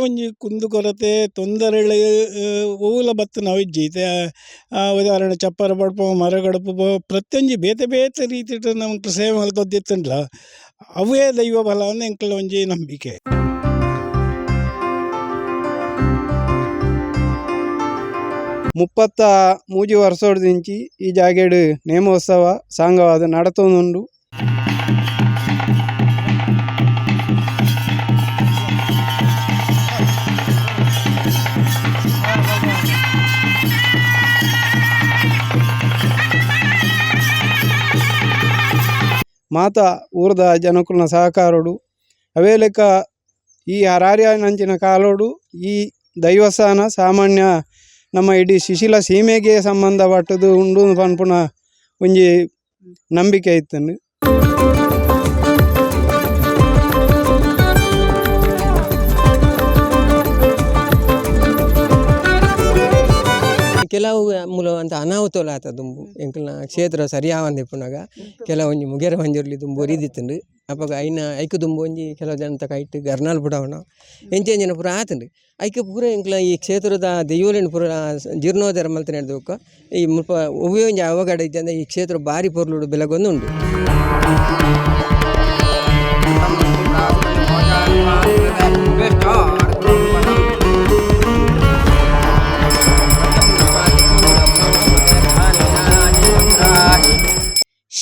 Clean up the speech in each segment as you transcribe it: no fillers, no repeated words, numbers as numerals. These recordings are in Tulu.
ಒಂಜಿ ಕುಂದು ಕೊರತೆ ತೊಂದರೆಳು ಒವ್ಲ ಬತ್ತಿನ ಇಜ್ಜಿ. ಇತ್ತೆ ಉದಾಹರಣೆ ಚಪ್ಪರ ಪಡ್ಪು ಮರಗಡಪು ಪ್ರತಿಯೊಂಜಿ ಬೇತೆ ಬೇತೆ ರೀತಿಡ್ ನಮಕ್ ಸೇವೆ ಮಲ್ತೊಂದಿತ್ತುಂಡಲ ಅವೇ ದೈವ ಬಲ ಎಂಕಲ್ನ ಒಂಜಿ ನಂಬಿಕೆ. 33 ವರ್ಷೊಡ್ದಿಂಚಿ ಈ ಜಾಗೆಡ್ ನೇಮೋತ್ಸವ ಸಾಂಗವಾದ ನಡತೊಂದುಂಡು. ಮಾತ ಊರ್ದ ಜನಕುಲ್ನ ಸಹಕಾರೋಡು ಅವೇ ಲೆಕ್ಕ ಈ ಹರಾರ್ಯನಂಚಿನ ಕಾಲೋಡು ಈ ದೈವಸ್ಥಾನ ಸಾಮಾನ್ಯ ನಮ್ಮ ಇಡೀ ಶಿಶಿಲ ಸೀಮೆಗೆ ಸಂಬಂಧಪಟ್ಟದು ಉಂಡು ಪನ್ಪುನ ಒಂಜಿ ನಂಬಿಕೆ ಇತ್ತುಂಡು. ಕೆಲವು ಮೂಲ ಅಂತ ಅನಾಹುತಲು ಆತ ದುಂಬು ಎಂಕಲ್ನ ಕ್ಷೇತ್ರ ಸರಿಯಾವಂದೆ ಇಪ್ಪುನಗ ಕೆಲವೊಂಜಿ ಮುಗೇರ ಮಂಜುರ್ಲಿ ದುಂಬು ಒರಿದಿತ್ತುಂಡು. ಅಪಗ ಐನ ಐಕ್ ದುಂಬು ಒಂಜಿ ಕೆಲವು ಜನತ ಕೈಟ್ ಗರ್ನಾಲ್ ಪುಡವನ ಎಂಚೆಂಚಿನ ಪೂರ ಆತುಂಡು. ಐಕ್ ಪೂರ ಎಂಕ್ಲ ಈ ಕ್ಷೇತ್ರದ ದೈವೊಲೆನ್ ಪೂರ ಜೀರ್ಣೋದ್ಧಾರ ಮಲ್ತಿನೆಡ್ದ್ ಬೊಕ್ಕ ಈ ಮುಲ್ಪ ಒವ್ವೇ ಒಂಜಿ ಅವಘಡ ಇಜ್ಜಂದೆ ಈ ಕ್ಷೇತ್ರ ಬಾರಿ ಪೊರ್ಲುಡು ಬೆಳಗೊಂದು ಉಂಡು.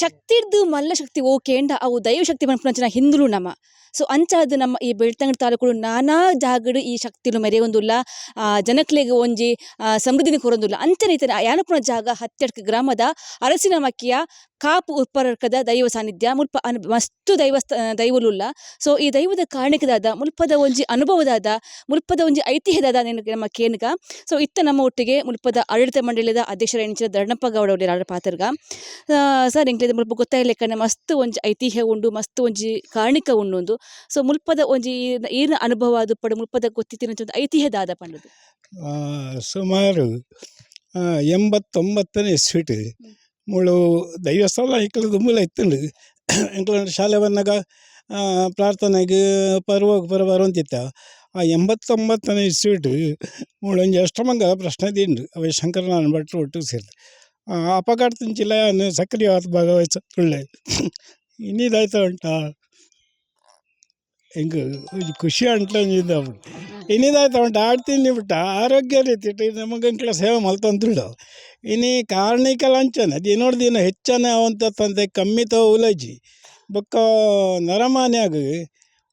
ಶಕ್ತಿರ್ದು ಮಲ್ಲ ಶಕ್ತಿ ಓಕೇಂಡ ಅವು ದೈವ ಶಕ್ತಿ ಪನ್ಪುನಂಚಿನ ಹಿಂದುಲು ನಮ. ಸೊ ಅಂಚಾದ್ ನಮ್ಮ ಈ ಬೆಳ್ತಂಗಡಿ ತಾಲೂಕುಡು ನಾನಾ ಜಾಗಡ್ ಈ ಶಕ್ತಿಲು ಮೆರೆಯೊಂದುಲ್ಲ, ಜನಕ್ಲೆಗ್ ಒಂಜಿ ಸಮೃದ್ಧಿನ ಕೊರೊಂದುಲ್ಲ. ಅಂಚನೆ ಇತ್ತೆ ಯಾನಪುನ ಜಾಗ ಹತ್ತೆಡ್ಕ ಗ್ರಾಮದ ಅರಸಿನ ಮಕ್ಕಿಯ ಕಾಪು ಉಪ್ಪರರ್ಕದ ದೈವ ಸಾನ್ನಿಧ್ಯ ಮುಲ್ಪ ಮಸ್ತ್ ದೈವಲುಲ್ಲ. ಸೊ ಈ ದೈವದ ಕಾರಣಿಕದಾದ ಮುಲ್ಪದ ಒಂಜಿ ಅನುಭವದಾದ ಮುಲ್ಪದ ಒಂಜಿ ಐತಿಹ್ಯದಾದ ನಮ್ಮ ಕೇನ್ಗ. ಸೊ ಇತ್ತ ನಮ್ಮ ಒಟ್ಟಿಗೆ ಮುಲ್ಪದ ಆಡಳಿತ ಮಂಡಳಿದ ಅಧ್ಯಕ್ಷರ ಎಂಚಿನ ಧರ್ಣಪ್ಪ ಗೌಡ ಉಲ್ಲೆರ್ ಪಾತೆರ್ಗ. ಸರ್ ಎಂಕ್ಲೆಗ್ ಮುಲ್ಪ ಗೊತ್ತಾಯಿಲೆಕ್ಕನೆ ಮಸ್ತ್ ಒಂಜಿ ಐತಿಹ್ಯ ಉಂಡು, ಮಸ್ತ್ ಒಂಜಿ ಕಾರಣಿಕ ಉಂಡು. ಸೊ ಮುಲ್ಪದ ಒಂಜಿ ಈರ್ನ ಅನುಭವ ಆದುಪ್ಪಡು ಮುಲ್ಪದ ಗೊತ್ತಿತ್ತಿನ ಒಂಜಿ ಐತಿಹ್ಯ ದಾದ ಪಂಡುದು. ಸುಮಾರು 89ನೇ ಇಸ್ವಿಟ್ ಮುಳು ದೈವಸ್ಥಾನ ಎಂಕಲ್ ದುಂಬುಲ ಇತ್ತುಂಡು. ಎಂಕಲ್ನ ಶಾಲೆ ಬನ್ನಗ ಪ್ರಾರ್ಥನೆಗ್ ಪರ್ವಗ್ ಪೂರ ಬರೊಂದಿತ್ತ. ಆ 89ನೇ ಇಸ್ವಿಟ್ ಮುಳೊಂಜಿ ಅಷ್ಟಮಂಗಲ ಪ್ರಶ್ನೆ ದಿಂಡು ಅವೆ ಶಂಕರನಾರಾಯಣ ಭಟ್ರು ಒಟ್ಟು ಸೇರ್ದು ಅಪಘಾತಂಚಿಲ ಸಕ್ರಿಯವಾದ ಭಾಗವಹಿಸ ಇನ್ನಿದಾಯ್ತ ಉಂಟಾ ಎಂಕ್ ಒಂಜಿ ಖುಷಿ ಅಂಟ್ಲ ಒಂಜಿ ಇನ್ನಿದಾಯ್ತ ಉಂಟು ಆಡ್ತೀನಿ ಬಿಟ್ಟ ಆರೋಗ್ಯ ರೀತಿ ನಮಗೆ ಎಂಕ್ಲ ಸೇವೆ ಮಲ್ತೊಂದುಳ್ಳು. ಇನಿ ಕಾರ್ಣಿಕಲ ಅಂಚನೆ ದಿನೋಡು ದಿನ ಹೆಚ್ಚನೆ ಅವಂತಂತೆ ಕಮ್ಮಿತ ಉಲಜಿ ಬೊಕ್ಕ ನರಮಾನ್ಯಾಗ್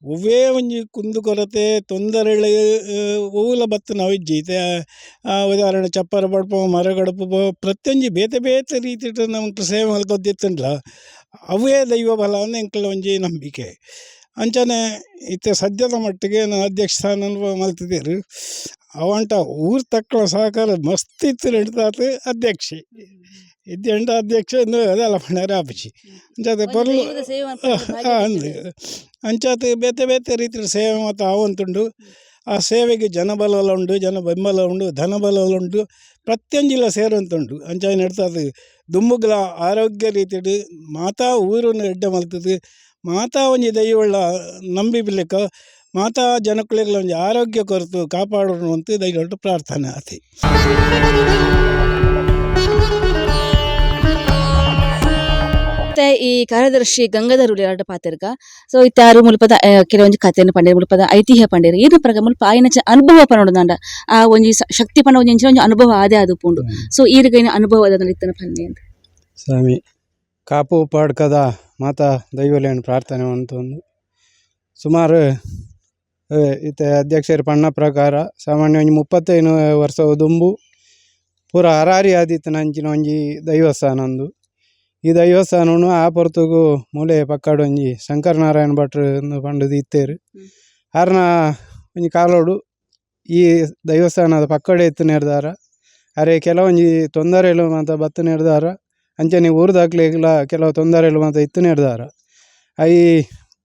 ಒವ್ವೇ ಒಂಜಿ ಕುಂದು ಕೊರತೆ ತೊಂದರೆಳು ಒವ್ಲ ಬತ್ತಿನ ಇಜ್ಜಿ. ಇತ್ತೆ ಉದಾಹರಣೆ ಚಪ್ಪರ ಪಡ್ಪು ಮರಗಡಪು ಪ್ರತಿಯೊಂಜಿ ಬೇತೆ ಬೇತೆ ರೀತಿಡ್ ನಮಕ್ ಸೇವೆ ಮಲ್ತೊಂದಿತ್ತುಂಡಲ ಅವೇ ದೈವ ಬಲ ಎಂಕಲ್ನ ಒಂಜಿ ನಂಬಿಕೆ. ಅಂಚನೆ ಇತ್ತೆ ಸದ್ಯದ ಮಟ್ಟಿಗೆ ಅಧ್ಯಕ್ಷ ಸ್ಥಾನ ಮಲ್ತಿದೆರ್. ಅವಂಟ ಊರು ತಕ್ಕಲ ಸಹಕಾರ ಮಸ್ತ್ ಇತ್ತು ಅಧ್ಯಕ್ಷೆ ಇತ್ತೆಂಡ ಅಧ್ಯಕ್ಷ ಅದೆಲ್ಲ ಪಂಡರೆ ಆಪುಜಿ. ಅಂಚಾದ್ ಪೊರ್ಲು ಅಂದ್ ಅಂಚಾತ್ ಬೇತೆ ಬೇತೆ ರೀತಿಯ ಸೇವೆ ಮಾತ ಆವೊಂತುಂಡು. ಆ ಸೇವೆಗೆ ಜನಬಲ ಉಂಡು, ಜನ ಬೆಂಬಲ ಉಂಡು, ಧನಬಲ ಉಂಡು, ಪ್ರತಿಯೊಂಜಿಲ ಸೇರೊಂತುಂಡು. ಅಂಚಾಯಿನ ನಡ್ತದು ದುಂಬುಗ್ಲ ಆರೋಗ್ಯ ರೀತಿಡ್ ಮಾತಾ ಊರುನು ಎಡ್ಡೆ ಮಲ್ತುದು ಮಾತಾ ಒಂಜಿ ದೈವಳ ನಂಬಿ ಬಿಲೆಕ ಮಾತಾ ಜನಕುಲೆಗ್ಲ ಒಂಜಿ ಆರೋಗ್ಯ ಕೊರತು ಕಾಪಾಡೋಣ ಅಂತ ದೈವೊಟ್ಟು ಪ್ರಾರ್ಥನೆ ಆತಿ. ಇತ್ತೆ ಈ ಕಾರ್ಯದರ್ಶಿ ಗಂಗಾಧರ್ ಉಲ್ಲೆರ್ ಪಾತೆರ್ಗ. ಸೊ ಇತ್ತೆ ಆರು ಮುಲ್ಪದ ಕೆಲವೊಂಜಿ ಕಥೆಯನ್ನು ಪಂಡೇರ್, ಮುಲ್ಪದ ಐತಿಹ್ಯ ಪಂಡೇರ್. ಈರ್ನ ಪ್ರಕಾರ ಮುಲ್ಪ ಆಯಿನಂಚಿನ ಅನುಭವ ಪನೊಡುದಾಂಡ ಆ ಒಂಜಿ ಶಕ್ತಿ ಪಂಡ ಒಂಜಿ ಒಂಜಿ ಅನುಭವ ಆದೇ ಆದುಪ್ಪುಂಡು. ಸೊ ಈರ್ಗೈನ ಅನುಭವ ದಾದ ಇತ್ತನ ಪನ್ನೆ ಅಂತ. ಸ್ವಾಮಿ ಕಾಪು ಪಾಡ್ಕದ ಮಾತಾ ದೈವೊಲೆನ್ ಪ್ರಾರ್ಥನೆ ಮಲ್ತೊಂದು ಸುಮಾರು ಇತ್ತೆ ಅಧ್ಯಕ್ಷರು ಪಣ್ಣ ಪ್ರಕಾರ ಸಾಮಾನ್ಯ ಒಂಜಿ 35 ವರ್ಷ ದುಂಬು ಪೂರ ಅರಾರಿ ಆದಿತ್ತಿನ ಅಂಚಿನ ಒಂಜಿ ದೈವಸ್ಥಾನ ಉಂದು. ಈ ದೈವಸ್ಥಾನನು ಆ ಪೊರ್ತುಗು ಮೂಲೆ ಪಕ್ಕಡ್ ಒಂಜಿ ಶಂಕರನಾರಾಯಣ ಭಟ್ರು ಪಂಡುದು ಇತ್ತೆರ್. ಆರ್ನ ಒಂಜಿ ಕಾಲೋಡು ಈ ದೈವಸ್ಥಾನದ ಪಕ್ಕಡೆ ಇತ್ತು ನಿರ್ಧಾರ ಅರೆ ಕೆಲವೊಂಜಿ ತೊಂದರೆಲು ಮಾತ ಬತ್ತು ನಿರ್ಧಾರ ಅಂಚನೆ ಊರುದಕ್ಲೆಗ್ಲ ಕೆಲವು ತೊಂದರೆಲು ಮಾತ ಇತ್ತು ನಿರ್ಧಾರ I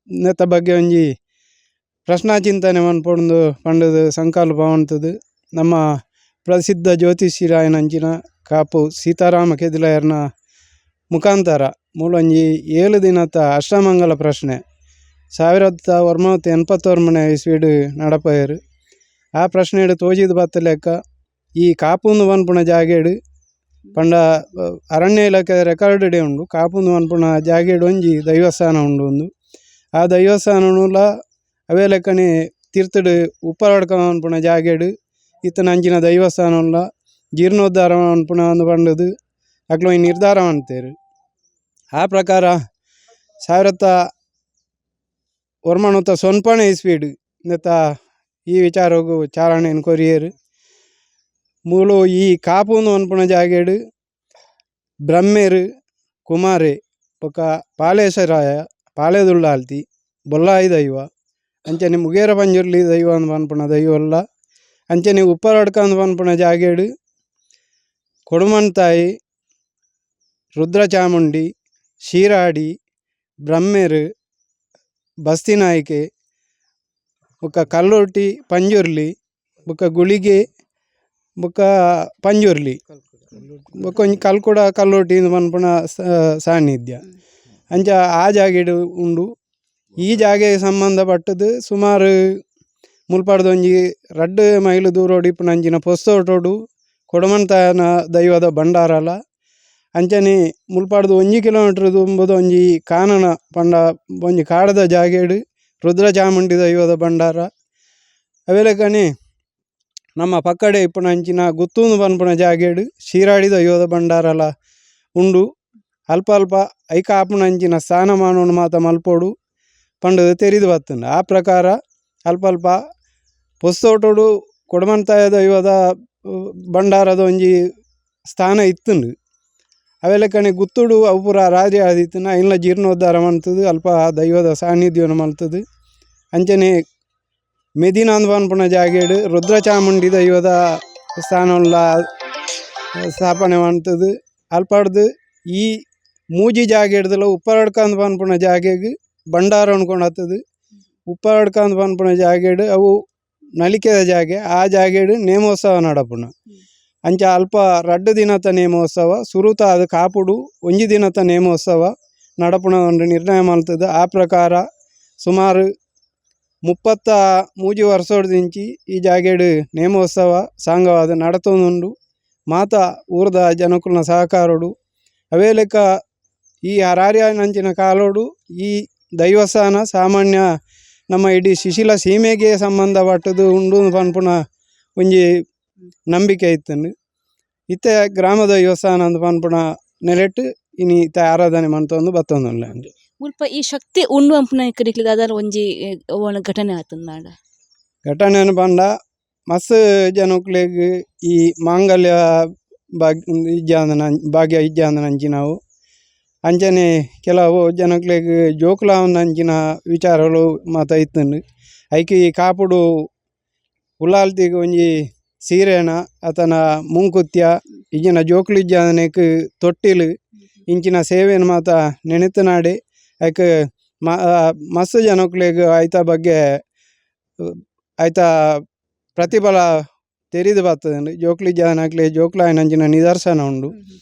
ನೆತ್ತ ಬಗ್ಗೆ ಒಂಜಿ ಪ್ರಶ್ನಾ ಚಿಂತನೆ ಮನ್ಪೊಂದು ಪಂಡುದು ಸಂಕಲ್ಪ ಉಂತುದು ನಮ್ಮ ಪ್ರಸಿದ್ಧ ಜ್ಯೋತಿಷಿರಾಯನಂಚಿನ ಕಾಪು ಸೀತಾರಾಮ ಕೆದಿಲಾಯರ್ನ ಮುಖಾಂತರ ಮೂಲೊಂಜಿ 7 ದಿನದ ಅಷ್ಟಮಂಗಲ ಪ್ರಶ್ನೆ 1989 ಇಸ್ವಿಡ್ ನಡಪಯೆರ್. ಆ ಪ್ರಶ್ನೆಡ್ ತೋಜಿದ್ ಬತ್ತ ಲೆಕ್ಕ ಈ ಕಾಪುಂದು ಪನ್ಪುನ ಜಾಗೆಡ್ ಪಂಡ ಅರಣ್ಯ ಇಲಾಖೆ ರೆಕಾರ್ಡ್ ಡೇ ಉಂಡು. ಕಾಪುಂದು ಪನ್ಪುನ ಜಾಗೆಡ್ ಒಂಜಿ ದೈವಸ್ಥಾನ ಉಂಡು ಉಂದು. ಆ ದೈವಸ್ಥಾನಲ ಅವೇ ಲೆಕ್ಕನೆ ತಿರ್ತುಡು ಉಪ್ಪರಡ್ಕ ಪನ್ಪುನ ಜಾಗೆಡ್ ಇತ್ತಿನ ಅಂಚಿನ ದೈವಸ್ಥಾನಲ ಜೀರ್ಣೋದ್ಧಾರ ಪನ್ಪುನ ಒಂದು ಪಂಡುದು ಅಕ್ಲು ಒಂಜಿ ನಿರ್ಧಾರ ಮನ್ತೇರು. ಆ ಪ್ರಕಾರ 1090ನೇ ಇಸ್ವಿಡ್ ನೆತ್ತ ಈ ವಿಚಾರಗು ಚಾಲನೆಯನ್ನು ಕೊರಿಯೆರ್. ಮೂಲು ಈ ಕಾಪುಂದು ಪನ್ಪುನ ಜಾಗೆಡ್ ಬ್ರಹ್ಮೆರ್ ಕುಮಾರೆ ಬೊಕ ಪಾಲೇಶರಾಯ ಪಾಳೆದುಳ್ಳಾಲ್ತಿ ಬೊಲ್ಲಾಯಿ ದೈವ ಅಂಚನೆ ಮುಗೇರ ಪಂಜುರ್ಲಿ ದೈವ ಅಂದ್ ಪನ್ಪುನ ದೈವಲ್ಲ ಅಂಚನೆ ಉಪ್ಪರಡ್ಕ ಅಂದ್ ಪನ್ಪುನ ಜಾಗೆಡ್ ಕೊಡುಮನ್ತಾಯಿ ರುದ್ರಚಾಮುಂಡಿ ಶಿರಾಡಿ ಬ್ರಹ್ಮೆರ್ ಬಸ್ತಿನಾಯ್ಕೆ ಬೊಕ ಕಲ್ಲುರ್ಟಿ ಪಂಜುರ್ಲಿ ಬೊಕ ಗುಳಿಗೆ ಬೊಕ ಪಂಜುರ್ಲಿ ಬೊಕ ಒಂಜಿ ಕಲ್ಕುಡ ಕಲ್ಲುರ್ಟಿ ಇಂದ್ ಪನ್ಪುನ ಸಾನ್ನಿಧ್ಯ ಅಂಚ ಆ ಜಾಗೆಡ್ ಉಂಡು. ಈ ಜಾಗೆಗ್ ಸಂಬಂಧಪಟ್ಟದು ಸುಮಾರು ಮುಲ್ಪಡ್ದ್ ಒಂಜಿ 2 ಮೈಲ್ ದೂರೊಡು ಇಪ್ಪುನಂಚಿನ ಪೊಸ್ತೋಟೊಡು ಕೊಡಮಂತಾಯನ ದೈವದ ಭಂಡಾರಲ ಅಂಚನೆ ಮುಲ್ಪಡ್ದ್ 1 ಕಿಲೋಮೀಟರ್ ದುಂಬುದ ಒಂಜಿ ಕಾನನ ಪಂಡ ಒಂಜಿ ಕಾಡದ ಜಾಗೆಡ್ ರುದ್ರಚಾಮುಂಡಿ ದೈವದ ಭಂಡಾರ. ಅವೆಲಕನೆ ನಮ್ಮ ಪಕ್ಕಡೆ ಇಪ್ಪುನಂಚಿನ ಗುತ್ತೂಂದು ಪನ್ಪುನ ಜಾಗೆಡ್ ಶಿರಾಡಿ ದೈವದ ಭಂಡಾರಲ ಉಂಡು. ಅಲ್ಪ ಅಲ್ಪ ಐಕ ಆಪುನಂಚಿನ ಸ್ಥಾನಮಾನವನ್ನು ಮಾತ ಮಲ್ಪೊಡು ಪಂಡುದು ತೆರಿದು ಬತ್ತುಂಡು. ಆ ಪ್ರಕಾರ ಅಲ್ಪ ಅಲ್ಪ ಪೊಸ್ತೋಟೊಡು ಕೊಡಮಂತಾಯ ದೈವದ ಭಂಡಾರದ ಒಂಜಿ ಸ್ಥಾನ ಇತ್ತುಂಡು. ಅವೆಲಕನೆ ಗುತ್ತುಡು ಅವು ಪೂರ ರಾಜೆ ಆದಿತ್ತುಂಡು. ಐನ್ಲ ಜೀರ್ಣೋದ್ಧಾರ ಮಲ್ತುದು ಅಲ್ಪ ದೈವದ ಸಾನ್ನಿಧ್ಯವನ್ನು ಮಲ್ತುದು ಅಂಚನೆ ಮೆದಿನಾಂದ್ ಪನ್ಪುನ ಜಾಗೆಡ್ ರುದ್ರಚಾಮುಂಡಿ ದೈವದ ಸ್ಥಾನಲ ಸ್ಥಾಪನೆ ಮಲ್ತುದು ಅಲ್ಪಡ್ದು ಈ ಮೂಜಿ ಜಾಗೆಡ್ದಲ ಉಪ್ಪರಡ್ಕಂದ್ ಪನ್ಪುನ ಜಾಗೆಗ್ ಭಂಡಾರ ಕೊನತ್ತುದು. ಉಪ್ಪರಡ್ಕಂದ್ ಪನ್ಪುನ ಜಾಗೆಡ್ ಅವು ನಲಿಕೆದ ಜಾಗೆ, ಆ ಜಾಗೆಡ್ ನೇಮೋತ್ಸವ ನಡಪುನ. ಅಂಚ ಅಲ್ಪ 2 ದಿನತ ನೇಮೋತ್ಸವ ಸುರುತ ಅದು ಕಾಪುಡು 1 ದಿನತ ನೇಮೋತ್ಸವ ನಡಪುನ ಒಂದು ನಿರ್ಣಯ ಮಲ್ತುದು. ಆ ಪ್ರಕಾರ ಸುಮಾರು 33 ವರ್ಷದಿಂಚಿ ಈ ಜಾಗೆಡ್ ನೇಮೋತ್ಸವ ಸಾಂಗವಾದ ನಡತೊಂದುಂಡು. ಮಾತ ಊರ್ದ ಜನಕುಲ್ನ ಸಹಕಾರೊಡು ಅವೇ ಲೆಕ್ಕ ಈ ಹರಾರ್ಯನಂಚಿನ ಕಾಲೋಡು ಈ ದೈವಸ್ಥಾನ ಸಾಮಾನ್ಯ ನಮ್ಮ ಇಡೀ ಶಿಶಿಲ ಸೀಮೆಗೆ ಸಂಬಂಧಪಟ್ಟದು ಉಂಡು ಪನ್ಪುನ ಒಂಜಿ ನಂಬಿಕೆ ಇತ್ತುಂಡು. ಇತ್ತೆ ಗ್ರಾಮ ದೈವಸ್ಥಾನ ಅಂದ್ ಪನ್ಪುನ ನೆಲೆಟ್ ಇನಿ ಇತ್ತೆ ಆರಾಧನೆ ಮನ್ತೊಂದು ಬತ್ತೊಂದುಲ್ಲೆ. ಮುಲ್ಪ ಈ ಶಕ್ತಿ ಉಂಡು ಅನ್ಪುನ ಕಡೆಕ್ಲೆ ದಾದಾರ ಒಂಜಿ ಘಟನೆ ಆತುಂದಾಂಡ? ಘಟನೆ ಪಂಡ ಮಸ್ತ್ ಜನಕ್ಲೆಗ್ ಈ ಮಾಂಗಲ್ಯ ಇಜ್ಜಾಂದನ ಭಾಗ್ಯ ಇಜ್ಜಾಂದನ ಅಂಚಿನವು ಅಂಚನೆ ಕೆಲವು ಜನಕ್ಲೆಗ್ ಜೋಕುಲಾವಂದಂಚಿನ ವಿಚಾರಗಳು ಮಾತ ಇತ್ತುಂಡು. ಐಕ್ ಈ ಕಾಪುಡು ಉಳ್ಳಾಲ್ತಿಗ್ ಒಂಜಿ ಸೀರೆನ ಅತನ ಮೂಂಕುತ್ಯ ಇಜ್ಜಿನ ಜೋಕುಲು ಇಜ್ಜಾಂದನೆಕ್ ತೊಟ್ಟಿಲು ಇಂಚಿನ ಸೇವೆನ್ ಮಾತ ನೆನೆತನಾಡೆ ಐಕ್ ಮಸ್ತ್ ಜನಕ್ಲೆಗ್ ಐತ ಬಗ್ಗೆ ಐತ ಪ್ರತಿಫಲ ತೆರಿದು ಬರ್ತದಂಡು. ಜೋಕುಲು ಇಜ್ಜಾಂದನಕ್ಲೆ ಜೋಕುಲಾಯಿನಂಚಿನ ನಿದರ್ಶನ ಉಂಡು.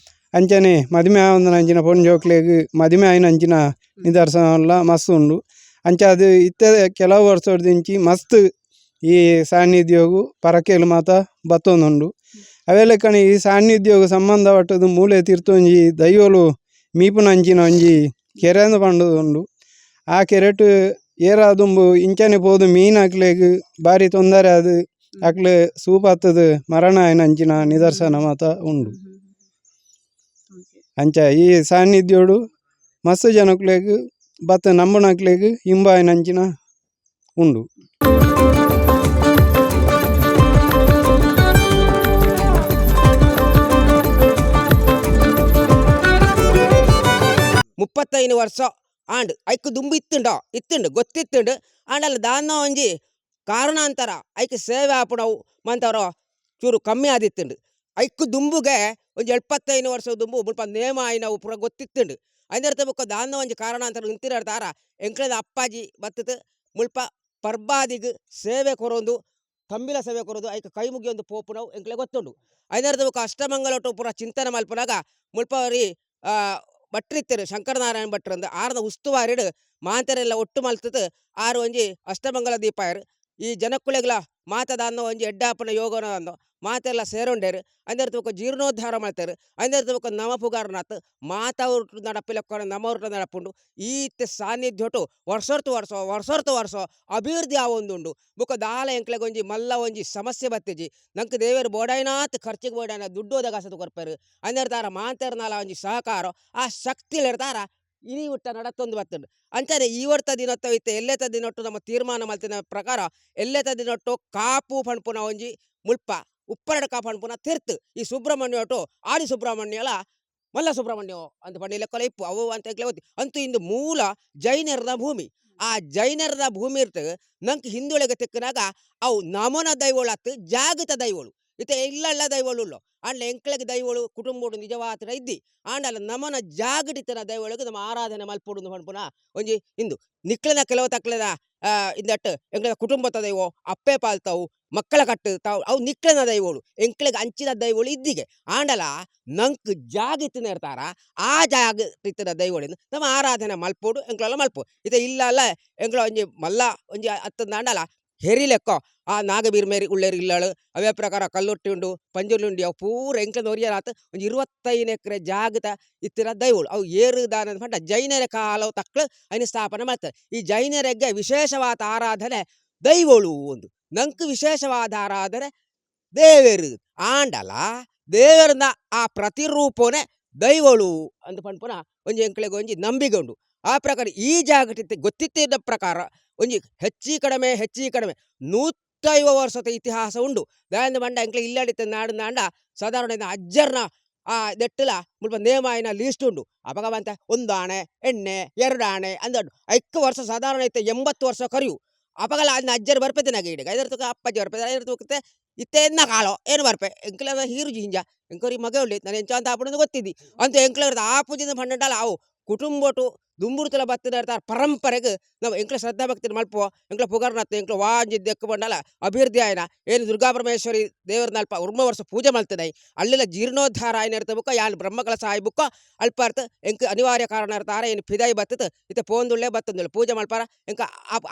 ಅಂಚನೆ ಮದಿಮೆ ಆವಂದನಂಚಿನ ಪೊಣ್ಣು ಜೋಕ್ಲೆಗ್ ಮದಿಮೆ ಆಯಿನಂಚಿನ ನಿದರ್ಶನ ಮಸ್ತ್ ಉಂಡು. ಅಂಚ ಅದು ಇತ್ತೆ ಕೆಲವು ವರ್ಷದಿಂಚಿ ಮಸ್ತ್ ಈ ಸಾನ್ನಿಧ್ಯೋಗು ಪರಕೇಲು ಮಾತ ಬತ್ತೊಂದುಂಡು. ಅವೆ ಲೆಕ್ಕನೆ ಈ ಸಾನ್ನಿಧ್ಯೋಗು ಸಂಬಂಧಪಟ್ಟದು ಮೂಲೆ ತೀರ್ಥೊಂಜಿ ದೈವಲು ಮೀಪುನಂಚಿನ ಒಂಜಿ ಕೆರೆಂದು ಪಂಡುದುಂಡು. ಆ ಕೆರೆಟ್ ಏರಾ ದುಂಬು ಇಂಚನೆ ಪೋದು ಮೀನ್ ಅಕ್ಲೆಗ್ ಬಾರಿ ತೊಂದರೆ ಆದ್ ಅಕ್ಲೆ ಸೂಪತ್ತದು ಮರಣ ಆಯಿನಂಚಿನ ನಿದರ್ಶನ ಮಾತ ಉಂಡು. ಅಂಚ ಈ ಸಾನ್ನಿಧ್ಯೋಡು ಮಸ್ತ್ ಜನಕ್ಲೆಗ್ ಬತ್ತ ನಂಬುನಕ್ಲೆಗ್ ಇಂಬಾಯಿನಂಚಿನ ಉಂಡು. ಮುಪ್ಪತ್ತೈದು ವರ್ಷ ಆಂಡ್ ಐಕ್ ದುಂಬು ಇತ್ತುಂಡೋ ಇತ್ತುಂಡು ಗೊತ್ತಿತ್ತುಂಡು. ಆಂಡಲ ದಾನ್ನ ಒಂಜಿ ಕಾರಣಾಂತರ ಐಕ್ ಸೇವೆ ಆಪುನವು ಮಂತವರ ಚೂರು ಕಮ್ಮಿ ಆದಿತ್ತುಂಡು. ಐಕ್ ದುಂಬುಗೆ ಒಂಜಿ 75 ವರ್ಷ ದುಂಬು ಮುಲ್ಪ ನೇಮ ಆಯಿನವು ಪೂರ ಗೊತ್ತಿತ್ತುಂಡು. ಐನರ್ತ ಬೊಕ್ಕ ದಾನ್ನ ಒಂಜಿ ಕಾರಣಾಂತರ ಇಂತಿರಡ್ತಾರ ಎಂಕ್ಲೆದ ಅಪ್ಪಾಜಿ ಬತ್ತುದು ಮುಲ್ಪ ಪರ್ಬಾದಿಗ್ ಸೇವೆ ಕೊರೊಂದು ತಂಬಿಲ ಸೇವೆ ಕೊರೊಂದು ಐಕ್ ಕೈ ಮುಗಿಯೊಂದು ಪೋಪುನವು ಎಂಕ್ಲೆ ಗೊತ್ತುಂಡು. ಐನರ್ದ ಬೊಕ್ಕ ಅಷ್ಟಮಂಗಲೊಟ್ಟು ಪೂರ ಚಿಂತನೆ ಮಲ್ಪುನಗ ಮುಲ್ಪ ಒರಿ ಭಟ್ರಿತ್ತೆರು ಶಂಕರನಾರಾಯಣ ಭಟ್ರು ಅಂದ್ ಆರ್ನ ಉಸ್ತುವಾರಿಡ್ ಮಾಂತೆರೆಲ್ಲ ಒಟ್ಟು ಮಲ್ತುದು ಆರು ಒಂಜಿ ಅಷ್ಟಮಂಗಲ ದೀಪಾಯರು. ಈ ಜನಕ್ಕುಲೆಗ್ಲ ಮಾತದಾನ್ನೋ ಒಂಜಿ ಎಡ್ಡಾಪನ ಯೋಗನ ಅಂದೋ ಮಾತೆಲ್ಲ ಸೇರೊಂಡೇರು ಅಂದೆರ್ತು ಬೊಕ ಜೀರ್ಣೋದ್ಧಾರ ಮಲ್ತೆರ್ ಅಂದೆರ್ತು ಬೊಕ ನಮ ಪುಗಾರ್ನಾತ್ ಮಾತ ಉರುಟು ನಡಪಿಲೆಕ್ಕನೆ ನಮ ಉರುಟು ನಡಪುಂಡು. ಈ ಇತ್ತೆ ಸಾನ್ನಿಧ್ಯೊಟು ವರ್ಷೊರ್ತು ವರ್ಷ ವರ್ಷೊರ್ತು ವರ್ಷ ಅಭಿವೃದ್ಧಿ ಆವೊಂದುಂಡು. ಬೊಕ ದಾಲ ಎಂಕ್ಲೆಗ್ ಒಂಜಿ ಮಲ್ಲ ಒಂಜಿ ಸಮಸ್ಯೆ ಬತ್ತಿಜಿ. ನಂಕ್ ದೇವೆರ್ ಬೋಡಾಯಿನಾತ್ ಖರ್ಚಿಗ್ ಬೋಡಾಯಿನ ದುಡ್ಡು ಒದಗಾಸದ್ ಕೊರ್ಪೆರ್. ಅಂದೆರ್ದಾರ ಮಾತೆರ್ನಾಲ ಒಂಜಿ ಸಹಕಾರ ಆ ಶಕ್ತಿಲೆರ್ದಾರ ಇನಿ ಮುಟ್ಟ ನಡತೊಂದು ಬತ್ತುಂಡು. ಅಂಚನೆ ಈ ವರ್ತ ದಿನತ್ತ ಇತ್ತೆ ಎಲ್ಲೆತ ದಿನೊಟ್ಟು ನಮ್ಮ ತೀರ್ಮಾನ ಮಲ್ತಿನ ಪ್ರಕಾರ ಎಲ್ಲೆತ ದಿನೊಟ್ಟು ಕಾಪು ಪನ್ಪುನ ಒಂಜಿ ಮುಲ್ಪ ಉಪ್ಪರಡ್ಕ ಪನ್ಪುನ ತಿರ್ತ್ ಈ ಸುಬ್ರಹ್ಮಣ್ಯ ಒಟ್ಟು ಆದಿ ಸುಬ್ರಹ್ಮಣ್ಯಲ ಮಲ್ಲ ಸುಬ್ರಹ್ಮಣ್ಯ ಅಂತ ಪಂಡ ಲೆಕ್ಕಲ ಇಪ್ಪು ಅವು ಅಂತ ಎಂಕ್ಲೆ ಗೊತ್ತಿ. ಅಂತೂ ಇಂದು ಮೂಲ ಜೈನರದ ಭೂಮಿ. ಆ ಜೈನರದ ಭೂಮಿ ಇರ್ತ ನಂಕ್ ಹಿಂದುಳಿಗೆ ತಿಕ್ಕನಾಗ ಅವು ನಮನ ದೈವಳತ್ತು ಜಾಗೃತ ದೈವಳು ಇತ್ತೆ ಇಲ್ಲಲ್ಲ ದೈವಳು ಉಳ್ಳೋ ಆಂಡ ಎಂಕ್ಲೆಗ್ ದೈವಳು ಕುಟುಂಬಡು ನಿಜವಾತ್ರ ಇದ್ದಿ ಆಂಡಲ ನಮನ ಜಾಗೃತಿನ ದೈವಳಿಗೆ ನಮ್ಮ ಆರಾಧನೆ ಮಲ್ಪೊಡು ಪನ್ಪುನ ಒಂಜಿ ಇಂದು ನಿಕ್ಲೆನ ಕೆಲವು ತಕ್ಲೆನ ಇಂದಟ್ ಎಂಕ್ಲೆನ ಕುಟುಂಬದ ದೈವ ಅಪ್ಪೆ ಪಾಲ್ತಾವು ಮಕ್ಕಳ ಕಟ್ಟು ತಾವು ಅವು ನಿಕ್ಲೆನ ದೈವಳು ಎಂಕ್ಲೆಗ್ ಅಂಚಿನ ದೈವಳು ಇದ್ದಿಗೆ ಆಂಡಲ ನಂಕ್ ಜಾಗೃತಿನ ಇರ್ತಾರ ಆ ಜಾಗೃತಿನ ದೈವಳಿಂದ ನಮ್ಮ ಆರಾಧನೆ ಮಲ್ಪೊಡು ಎಂಕ್ಲೆಲ್ಲ ಮಲ್ಪು. ಇತ್ತೆ ಇಲ್ಲ ಅಲ್ಲ ಎಂಕ್ಲ ಒಂಜಿ ಮಲ್ಲ ಒಂಜಿ ಅತ್ತಂದಾಂಡಲ ಹೆರಿ ಲೆಕ್ಕ ಆ ನಾಗಬೀರ್ಮೇರಿ ಉಳ್ಳೇರು ಇಲ್ಲಳು ಅವೇ ಪ್ರಕಾರ ಕಲ್ಲುಟ್ಟಿ ಉಂಡು ಪಂಜುರ್ಲಿ ಉಂಡು ಅವು ಪೂರ ಎಂಕ್ಲೆನ ಒರಿಯರಾತ್ ಒಂಜಿ 25 ಎಕರೆ ಜಾಗದ ಇತ್ತಿನ ದೈವಳು ಅವು ಏರು ದಾನ ಪಂಡ ಜೈನರ ಕಾಲವು ತಕ್ಳು ಐನ ಸ್ಥಾಪನೆ ಮಾಡ್ತಾರೆ. ಈ ಜೈನರಿಗೆ ವಿಶೇಷವಾದ ಆರಾಧನೆ ದೈವಳು ಒಂದು ನಂಕ್ ವಿಶೇಷವಾದ ಆರಾಧನೆ ದೇವೇರು ಆಂಡಲ ದೇವರನ್ನ ಆ ಪ್ರತಿರೂಪನೇ ದೈವಳು ಅಂದ್ ಪನ್ಪುನ ಒಂಜಿ ಎಂಕ್ಲೆಗ್ ಒಂಜಿ ನಂಬಿಕೆ ಉಂಡು. ಆ ಪ್ರಕಾರ ಈ ಜಾಗಟಿತ್ತೆ ಗೊತ್ತಿತ್ತಿದ್ದ ಪ್ರಕಾರ ಒಂಜಿ ಹೆಚ್ಚಿ ಕಡಿಮೆ 150 ವರ್ಷದ ಇತಿಹಾಸ ಉಂಡು. ದಾಯೆಂದ್ ಪಂಡ ಎಂಕ್ಲೆ ಇಲ್ಲಡಿತ್ತ ನಾಡು ನಾಂಡ ಸಾಧಾರಣ ಅಜ್ಜರ್ನ ಆ ದೆಟ್ಟಲ ಮುಲ್ಪ ನೇಮ ಆಯಿನ ಲೀಸ್ಟ್ ಉಂಡು. ಅಪಗ ಬಂತ ಒಂದು ಆಣೆ ಎಣ್ಣೆ ಎರಡು ಆಣೆ ಅಂದ ಐಕ್ಕು ವರ್ಷ ಸಾಧಾರಣ ಇತ್ತೆ 80 ವರ್ಷ ಕರಿಯು ಅಪಗಲ ಅದ್ನ ಅಜ್ಜರ್ ಬರ್ಪೆತಿನಾಗ ಈಡೆಗ್ ಐದರ ತುಕ ಅಪ್ಪಾಜಿ ಬರ್ಪೆ ಐದರ ತುಕತೆ ಇತ್ತೆ ಎನ್ನ ಕಾಲೋ ಏನು ಬರ್ಪೆ ಎಂಕ್ಲೆನ ಹೀರು ಜಿಂಜ ಎಂಕೊರಿ ಮಗೆ ಉಳ್ಳಿ ನಾನು ಎಂಚ ಅಂತ ಆಪುಂಡು ಗೊತ್ತಿದ್ದಿ ಅಂತ ಎಂಕ್ಲೆ ಆಪುಜಿಂದ ಪಂಡಂಡಲ ಅವು ಕುಟುಂಬೊಟು ದುಂಬುಡುತಲ ಬತ್ತಿನ ಇರ್ತಾರ ಪರಂಪರೆಗ್ ನಾವು ಎಂಕ್ಲ ಶ್ರದ್ಧಾ ಭಕ್ತಿ ಮಲ್ಪುವ ಎಂಕ್ಲ ಪುಗರ್ನತ್ತು ಎಂಕ್ಲ ವಾಂಜಿ ದೆಕ್ಕು ಬಂಡಲ ಅಭಿವೃದ್ಧಿ ಆಯ್ನ ಏನು ದುರ್ಗಾ ಪರಮೇಶ್ವರಿ ದೇವರನಲ್ಪ ಉರ್ಮ ವರ್ಷ ಪೂಜೆ ಮಲ್ತನೈ ಅಲ್ಲೆಲ್ಲ ಜೀರ್ಣೋದ್ಧಾರ ಆಯ್ನ ಇರ್ತ ಬುಕ್ಕ ಯಾನ್ ಬ್ರಹ್ಮಕಲಶ ಆಯ್ ಬುಕ್ಕ ಅಲ್ಪ ಅರ್ಥ ಎಂಕ್ ಅನಿವಾರ್ಯ ಕಾರಣ ಇರ್ತಾರ ಏನು ಫಿದಾಯಿ ಬತ್ತತ್ ಇತ್ತೆ ಪೋಂದುಳ್ಳೆ ಬತ್ತಂದುಳ್ಳೆ ಪೂಜೆ ಮಲ್ಪಾರ ಎಂಕ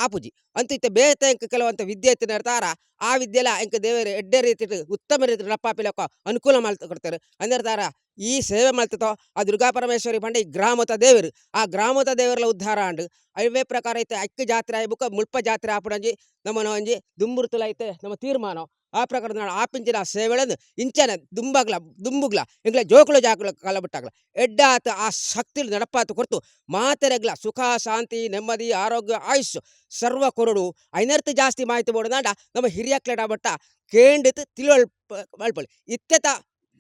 ಆಪುಜಿ ಅಂತ ಇತ್ತೆ ಬೇತೆ ಎಂಕ್ ಕೆಲವಂತ ವಿದ್ಯೆ ಇತ್ತಿನ ಇರ್ತಾರ ಆ ವಿದ್ಯೆಲ ಎಂಕ್ ದೇವರು ಎಡ್ಡೆ ರೀತಿಟ್ ಉತ್ತಮ ರೀತಿ ನಡಪಾಪಿಲಕ್ಕ ಅನುಕೂಲ ಮಲ್ತ ಕೊಡ್ತಾರೆ. ಅಂದಿರ್ತಾರ ಈ ಸೇವೆ ಮಲ್ತತೋ ಆ ದುರ್ಗಾ ಪರಮೇಶ್ವರಿ ಪಂಡ ಈ ಗ್ರಾಮದ ದೇವರು ಆ ಗ್ರಾಮದ ದೇವರ ಉದ್ಧಾರ ಆಂಡ್ ಅವೇ ಪ್ರಕಾರ ಐತೆ ಅಕ್ಕಿ ಜಾತ್ರೆ ಆಯ್ ಬುಕ್ಕ ಮುಲ್ಪ ಜಾತ್ರೆ ಆಪುಡಂಜಿ ನಮ್ಮನ ಒಂಜಿ ದುಂಬುರ್ತುಲ ಐತೆ ನಮ್ಮ ತೀರ್ಮಾನ. ಆ ಪ್ರಕಾರ ನಾನು ಆಪಿಂಚಿನ ಸೇವೆಗಳನ್ನು ಇಂಚನ ದುಂಬಗ್ಲ ದುಂಬುಗ್ಲ ಎಂಕ್ಲ ಜೋಕುಲು ಜಾಕುಲ ಕಲಬಿಟ್ಟಾಗ್ಲ ಎಡ್ಡಾತ ಆ ಶಕ್ತಿ ನಡಪಾತು ಕೊರ್ತು ಮಾತೆರೆಗ್ಲ ಸುಖ ಶಾಂತಿ ನೆಮ್ಮದಿ ಆರೋಗ್ಯ ಆಯುಷ್ ಸರ್ವ ಕೊರಡು. ಐನರ್ತು ಜಾಸ್ತಿ ಮಾಹಿತಿ ಬೋಡನಾಂಡ ನಮ್ಮ ಹಿರಿಯಕ್ಲೆಡ ಬಟ್ಟ ಕೇಂಡಿತ್ ತಿಳುವಳ್ ಮಲ್ಪೊಲಿ. ಇತ್ತೆತ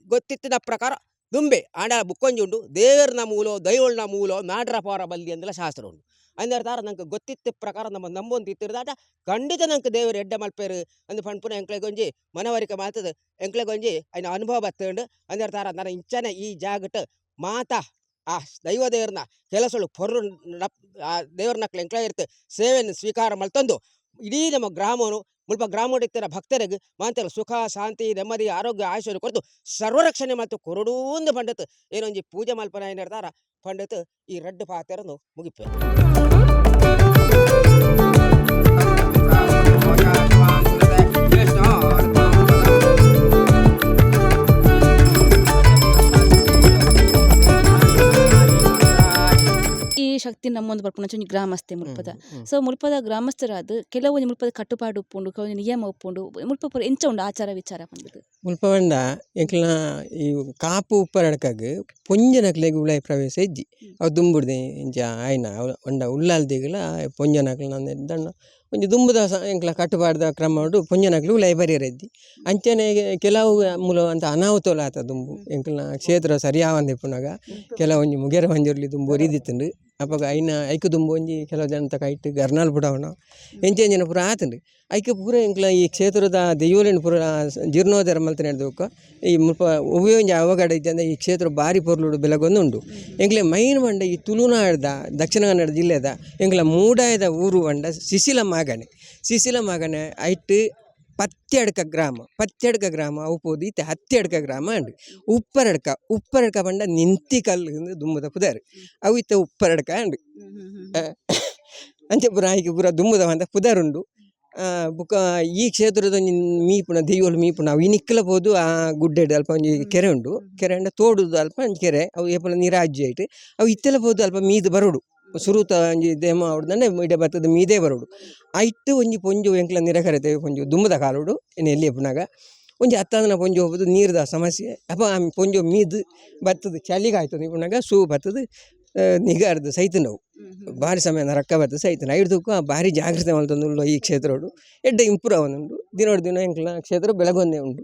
ಗೊತ್ತಿತ್ತಿನ ಪ್ರಕಾರ ದುಂಬೆ ಆಂಡ ಬುಕ್ಕೊಂಜಿ ಉಂಡು ದೇವರನ ಮೂಲೋ ದೈವಳ್ನ ಮೂಲೋ ನಾಡ್ರ ಪೋರ ಬಲ್ಲಿ ಅಂದಲ ಶಾಸ್ತ್ರ ಉಂಡು. ಅಂದರ್ತಾರ ನಂಗೆ ಗೊತ್ತಿತ್ತ ಪ್ರಕಾರ ನಮ್ಮ ನಂಬೊಂದು ಇತ್ತಿರ್ದಾಟ ಖಂಡಿತ ನಂಗೆ ದೇವರು ಎಡ್ಡೆ ಮಲ್ಪೇರು ಅಂದ್ ಪನ್ಪುನ ಎಂಕ್ಲೆಗೊಂಜಿ ಮನವರಿಕೆ ಮಾತದ ಎಂಕ್ಲೆಗೊಂಜಿ ಐನ ಅನುಭವ ಬತ್ತಂಡು. ಅಂದರ್ತಾರ ನನ್ನ ಇಂಚನೆ ಈ ಜಾಗಟ್ ಮಾತಾ ಆ ದೈವ ದೇವರನ್ನ ಕೆಲಸಳು ಪೊರ್ರು ನಡಪ್ ಆ ದೇವರನಕ್ಲೆ ಎಂಕ್ಲೆ ಇರ್ತ ಸೇವೆಯನ್ನು ಸ್ವೀಕಾರ ಮಲ್ತೊಂದು ಇಡೀ ನಮ್ಮ ಗ್ರಾಮನು ಮುಲ್ಪ ಗ್ರಾಮಡಿತ್ತಿನ ಭಕ್ತರಿಗೆ ಮಾಂತೆಲ್ಲ ಸುಖ ಶಾಂತಿ ನೆಮ್ಮದಿ ಆರೋಗ್ಯ ಆಯುಷ್ಯ ಕೊರತು ಸರ್ವರಕ್ಷಣೆ ಮತ್ತು ಕೊರಡೂಂದು ಪಂಡತ್ ಏನೊಂಜಿ ಪೂಜೆ ಮಲ್ಪನ ಏನಿರ್ತಾರ ಪಂಡತ್ ಈ ರಡ್ಡು ಪಾತೆರನು ಮುಗಿಪೆ. ಈ ಶಕ್ತಿ ನಮ್ಮೊಂದು ಬರ್ಪುನ ಒಂಜಿ ಗ್ರಾಮಸ್ಥೆ ಮುಲ್ಪದ. ಸೊ ಮುಲ್ಪದ ಗ್ರಾಮಸ್ಥರಾದ ಕೆಲವೊಂಜಿ ಮುಲ್ಪದ ಕಟ್ಟುಪಾಡು ಉಪ್ಪುಂಡು, ಕೆಲವೊಂಜಿ ನಿಯಮ ಉಪ್ಪುಂಡು. ಮುಲ್ಪ ಪೂರ ಎಂಚ ಉಂಡು ಆಚಾರ ವಿಚಾರ ಪಂಡುದು? ಮುಲ್ಪ ಪಂಡ ಎಂಕ್ಲ್ನ ಈ ಕಾಪು ಉಪ್ಪರಡ್ಕಗ್ ಪೊಂಜನಕ್ಲೆಗ್ ಉಲಾಯಿ ಪ್ರವೇಶ ಇಜ್ಜಿ. ಅವು ದುಂಬುಡ್ದೆ ಇಂಚ ಆಯ್ನ ಪಂಡ ಉಳ್ಳಾಲ್ದಿಗ್ಲ ಪೊಂಜನಕ್ಲ್ನ ದಂಡ ಒಂಜಿ ದುಂಬುದ ಎಂಕ್ಲ ಕಟ್ಟುಪಾಡ್ದ ಕ್ರಮ ಉಂಡು ಪೊಂಜನಕ್ಲು ಉಲಾಯಿ ಬರ್ಯೆರೆ ಇಜ್ಜಿ. ಅಂಚನೆ ಕೆಲವು ಮೂಲ ಅಂತ ಅನಾಹುತಲು ಆತ ದುಂಬು ಎಂಕ್ಲ್ನ ಕ್ಷೇತ್ರ ಸರಿಯಾವಂದೆ ಇಪ್ಪುನಗ ಕೆಲವೊಂಜಿ ಮುಗೇರ ಪಂಜುರ್ಲಿ ದುಂಬು ಒರಿದಿತ್ತುಂಡು. ಅಪಗ ಐನ ಐಕ್ ದುಂಬು ಒಂಜಿ ಕೆಲವು ಜನತ ಕೈಟ್ ಗರ್ನಾಲ್ ಪುಡಾವುನ ಎಂಚ ಎಂಚಿನ ಪೂರ ಆತುಂಡು. ಐಕ್ ಪೂರ ಎಂಕ್ಲ ಈ ಕ್ಷೇತ್ರದ ದೈವೊಲೆನ್ ಪೂರ ಜೀರ್ಣೋದ್ಧಾರ ಮಲ್ತಿನೆಡ್ದ್ ಬೊಕ್ಕ ಈ ಮುಲ್ಪ ಒವ್ವೇ ಒಂಜಿ ಅವಘಡ ಇಜ್ಜಂದೆ ಈ ಕ್ಷೇತ್ರ ಬಾರಿ ಪೊರ್ಲುಡು ಬೆಳಗೊಂದು ಉಂಡು. ಎಂಕ್ಲೆ ಮೈನ್ ಪಂಡ ಈ ತುಳುನಾಡ್ದ ದಕ್ಷಿಣ ಕನ್ನಡ ಜಿಲ್ಲೆದ ಎಂಕ್ಲ ಮೂಡಾಯದ ಊರು ಪಂಡ ಸಿಸಿಲ ಮಾಗಣೆ. ಸಿಸಿಲ ಮಾಗಣೆ ಐಟ್ ಪತ್ಯಡ್ಕ ಗ್ರಾಮ, ಪತ್ಯಡ್ಕ ಗ್ರಾಮ ಅವು ಪೋದು ಇತ್ತೆ ಹತ್ಯಡ್ಕ ಗ್ರಾಮ ಉಂಡು. ಉಪ್ಪರಡ್ಕ, ಉಪ್ಪರಡ್ಕ ಪಂಡ ನಿಂತಿಕಲ್ಲು ದುಂಬುದ ಪುದರ್ ಅವು ಇತ್ತೆ ಉಪ್ಪರಡ್ಕ ಉಂಡು. ಅಂಚ ಪೂರ ಐಕ್ ಪೂರ ದುಂಬುದ ಪಂಡ ಪುದರ್ ಉಂಡು. ಬುಕ್ಕ ಈ ಕ್ಷೇತ್ರದ ಒಂಜಿ ಮೀಪುನ ದೈವೊಲು ಮೀಪುನ ಅವು ಇನಿಕ್ಲ ಪೋದು ಆ ಗುಡ್ಡೆಡ್ ಅಲ್ಪ ಒಂಜಿ ಕೆರೆ ಉಂಡು ಕೆರೆ ಅಂಡ ತೋಡುದು ಅಲ್ಪ ಒಂಜಿ ಕೆರೆ ಅವು ಏಪಲ ನೀರಾಜ್ಜಿ ಐಟ್ ಅವು ಇತ್ತೆಲ ಪೋದು ಅಲ್ಪ ಮೀದ್ ಬರೋಡು ಸುರುತ ಒಂಜಿ ದೇಮ ಆವಡ್ದಂಡ ಇಡೆ ಬತ್ತದ ಮೀದೇ ಬರೋಡು ಐಟ್ ಒಂಜಿ ಪೊಂಜು ಎಂಕ್ಲ ನಿರಕರತೆ ಪೊಂಜು ದುಂಬುದ ಕಾಲೋಡು ಇನ್ನು ಎಲ್ಲಿ ಪುನಾಗ ಒಂಜಿ ಅತ್ತಾದನ ಪೊಂಜು ಹೋಗುದು ನೀರ್ದ ಸಮಸ್ಯೆ ಅಪ್ಪ ಆ ಪೊಂಜು ಮೀದ್ ಬತ್ತದ ಚಳಿಗಾಯ್ತದೆ ಪುನಾಗ ಸೂ ಬತ್ತದ ನಿಗಾರ್ದು ಸೈತ ನಾವು ಭಾರಿ ಸಮಯ ನರಕ ಬರ್ತದೆ ಸೈತ ಐಡ್ದಕ್ಕೂ ಆ ಭಾರಿ ಜಾಗ್ರತೆ ಮಲ್ತೊಂದುಲ್ಲ ಈ ಕ್ಷೇತ್ರಡು ಎಡ್ಡೆ ಇಂಪ್ರೂವ್ ಆವೊಂದುಂಡು ದಿನೋಡು ದಿನ ಎಂಕ್ಲ ಕ್ಷೇತ್ರ ಬೆಳಗೊಂದೇ ಉಂಡು.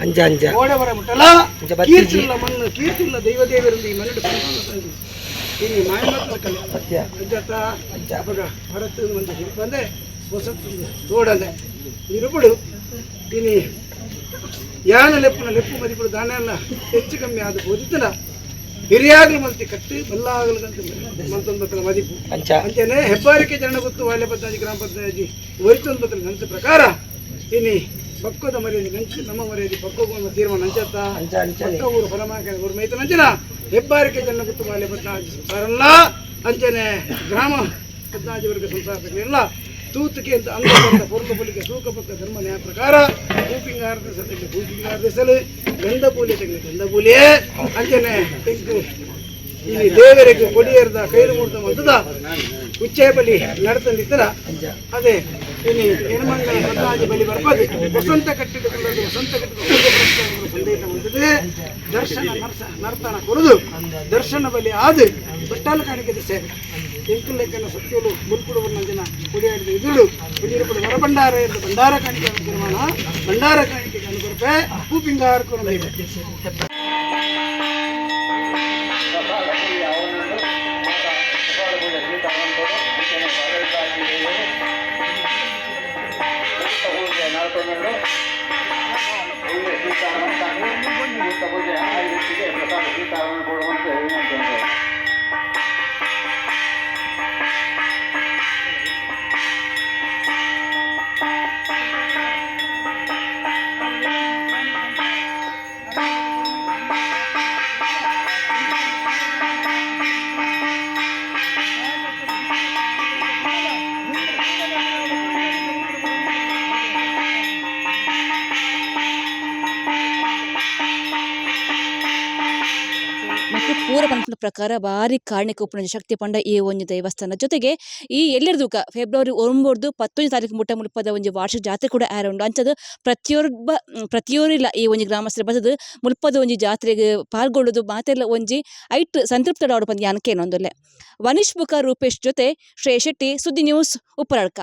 ಅಂಜ ಅಂಜ ಕೀರ್ತಿಲ್ಲ ಮಣ್ಣು ಕೀರ್ತಿಲ್ಲ ದೈವದೇವರಿಂದ ಈ ಮಣ್ಣು ಇನ್ನು ಮಾಯಮತ್ನ ಕಲೆ ಸತ್ಯ ಅಜ್ಜತ್ತ ಅಜ್ಜ ಅಪಗ ಭರತ್ ಒಂದು ಬಂದೆ ಹೊಸತ್ತು ತೋಡಂದೆ ಇರುಬುಡು ಇನಿ ಯಾನ ಲೆಪ್ಪುನ ಲೆಪ್ಪು ಮದಿಪುಡು ದಾನೆಲ್ಲ ಹೆಚ್ಚು ಕಮ್ಮಿ ಆದ ಬೋದಿತ್ತನ ಹಿರಿಯಾಗಲು ಮಲ್ತಿ ಕಟ್ಟು ಬಲ್ಲಾಗಲು ಮಲ್ತೊಂದು ಮದಿಪು. ಅಂಚನೆ ಹೆಬ್ಬಾರಿಕೆ ಜನ ಗೊತ್ತು ವಾಲ್ಯ ಪದ್ದಾಜಿ ಗ್ರಾಮ ಪಂಚಾಯತಿ ಒರಿತೊಂದು ಬತ್ತಲ ನಂತ ಪ್ರಕಾರ ಇನಿ ಬಕ್ಕೋದ ಮರ್ಯಾದೆ ನಂಚು ನಮ್ಮ ಮರ್ಯಾದೆ ಬಕ್ಕೋಗ ತೀರ್ಮಾನ ಅಂಚತ್ತ ಪಕ್ಕ ಊರು ಪರಮಾಕ ಊರು ಮೈತ ನಂಚನ ಹೆಬ್ಬಾರಿಕೆ ಜನ ಗೊತ್ತು ವಾಲ್ಯ ಪದ್ದಾಜಿ ಸಂಸಾರಲ್ಲ. ಅಂಚನೆ ಗ್ರಾಮ ಪದ್ನಾಜಿ ವರ್ಗ ಸಂಸಾರಲ್ಲ ತೂತುಕೆ ಅಂತ ಅಂಗ ಪೂರ್ಣ ಪುಲಿಗೆ ತೂಕ ಪಕ್ಕ ಧರ್ಮ ನ್ಯಾಯ ಪ್ರಕಾರ ಭೂಪಿಂಗಾರದ ಸತಕ್ಕೆ ಭೂಪಿಂಗಾರದ ಸಲು ಗಂಧ ಪೂಲೆ ತೆಗೆದು ಗಂಧ ಪೂಲೆ. ಅಂಚನೆ ತೆಗ್ಗು ಇಲ್ಲಿ ದೇವರಿಗೆ ಕೊಡಿಯರ್ದ ಕೈರು ಮೂರ್ತ ಮಂತದ ಉಚ್ಚಯ ಬಲಿ ನಡತಂದಿತ್ತರ. ಅದೇ ಇಲ್ಲಿ ಹೆಣ್ಮಂಗಳ ಪದ್ನಾಜಿ ಬಲಿ ಬರ್ಪದು ವಸಂತ ಕಟ್ಟಿದ ವಸಂತ ಕಟ್ಟಿದ ಸಂದೇಶ ಬಂದಿದೆ. ದರ್ಶನ ನರ್ಸ ನರ್ತನ ಕೊರದು ದರ್ಶನ ಬಲಿ ಆದು ಬಟ್ಟಾಲ ಕಾಣಿಕೆ ಸೇವೆ ಎಂಕು ಲೆಕ್ಕನ ಸತ್ಯಲು ಮುಲ್ಕುಡು ಜನ ಕೊಡಿಯಾಡಿದ ಇದುಳು ಕೊಡಿಯರು ವರಭಂಡಾರ ಇರದ ಭಂಡಾರ ಕಾಣಿಕೆ ತೀರ್ಮಾನ ಭಂಡಾರ ಕಾಣಿಕೆ ಅನುಕೂಲತೆ ಭೂಪಿಂಗಾರ. ಮತ್ತು ಪೂರ ಪನ್ಪುನ ಪ್ರಕಾರ ಬಾರಿ ಕಾರಣಿಕ ಉಪ್ಪುನ ಶಕ್ತಿ ಪಂಡ ಈ ಒಂಜಿ ದೇವಸ್ಥಾನ. ಜೊತೆಗೆ ಈ ಎಲ್ಲೆರ್ದುಕ ಫೆಬ್ರವರಿ 9 11 ತಾರೀಕು ಮುಟ್ಟ ಮುಲ್ಪದ ಒಂಜಿ ವಾರ್ಷಿಕ ಜಾತ್ರೆ ಕೂಡ ಆರ ಉಂಡು. ಅಂಚದ ಪ್ರತಿಯೊರ್ಬ ಪ್ರತಿಯೊರಿಲ ಈ ಒಂಜಿ ಗ್ರಾಮಸ್ಥರ ಬತ್ತದು ಮುಲ್ಪದ ಒಂಜಿ ಜಾತ್ರೆಗ್ ಪಾಲ್ಗೊಳ್ಳುದು ಮಾತೆಲ್ಲ ಒಂಜಿ ಐಟ್ ಸಂತೃಪ್ತ ಆವೊಡು ಪಂದ್ ಯಾನ್ ಕೇನೊಂದುಲ್ಲೆ. ವನಿಷ್ ಬುಕ ರೂಪೇಶ್ ಜೊತೆ ಶ್ರೇಯ ಶೆಟ್ಟಿ, ಸುದ್ದಿ ನ್ಯೂಸ್, ಉಪ್ಪರಡ್ಕ.